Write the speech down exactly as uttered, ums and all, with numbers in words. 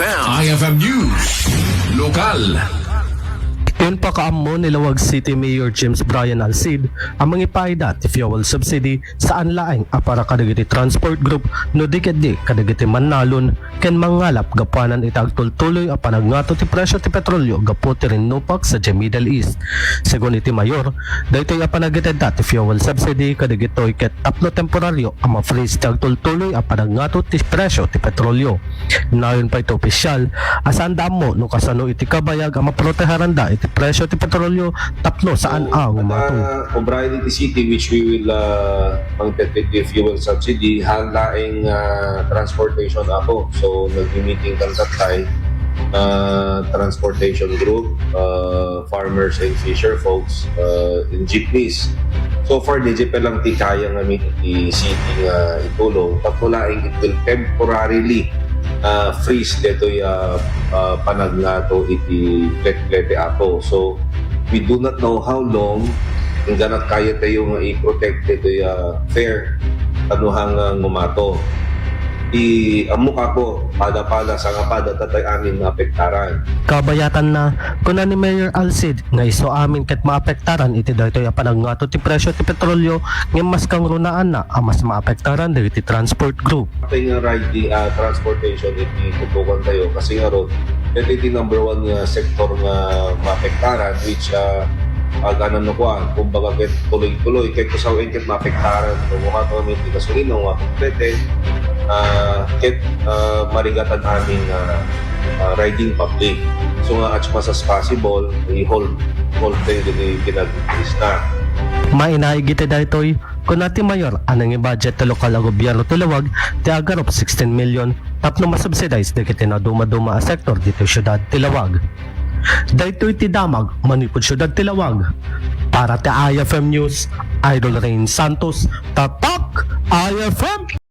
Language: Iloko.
I F M News Lokal. Impakaammo ni Laoag City Mayor James Brian Alcid a mangipaayda ti fuel subsidy saan laeng a para kadagiti transport group no di ketdi kadagiti mannalon ken mangngalap gapuanan iti agtultuloy a panagngato ti presyo ti petrolio gapu ti rinnupak sadiay Middle East. Segun iti mayor, daytoy a panagitedda ti fuel subsidy kadagitoy ket tapno temporario a ma-freeze ti agtultuloy a panagngato ti presyo ti petrolio. Nayon pay ti opisyal a saanda ammo no kasano iti kabayag a maproteharanda iti presyo ti petrolyo tapno saan a ngumato. Obrayen iti city which we will uh, mangted iti fuel subsidy, haan laeng uh, transportation ako. So nagmi-meeting kan tattay uh, transportation group, uh, farmers and fisher folks, uh, in jeepneys. So far, D J pa lang ti kaya nga mi-, ti city nga itulong. Tapno laeng it will temporarily uh, freeze detoy uh, uh, panagngato iti plet-plete ato. So we do not know how long ingganat kaya tayo nga i-protect detoy uh, fare ano hang uh, ngumato. Ti ammok ako, pada-pada, sangapada, tatay amin nga apektaran. Kabayatanna, kuna ni Mayor Alcid nga isu amin ket maapektaran iti daytoy a panagngato ti presyo ti petrolyo ngem mas kangrunaanna a mas maapektaran dagiti transport group. Patay nga ride di uh, transportation iti tutukan tayo kasi nga ron, ket iti number one nga sektor nga maapektaran which uh, aganam na kuan, kumbaga ket tuloy-tuloy, ket kusawen ket maapektaran no kumato kami ti gasolina, no kumato ti pete, uh, ket uh, marigatan amin nga uh, riding public. So nga as much as possible, i-hold hold tayo dagiti pinag-increase na. Mainaig iti daytoy, kuna ti mayor a nangibudget ti lokal a gobyerno ti Laoag ti agarup sixteen million tapno masubsidize dagiti nadumaduma a sektor ditoy siudad ti Laoag. Daytoy ti damag manipud siudad ti Laoag. Para ti I F M News, Idol Rain Santos, Tatak I F M.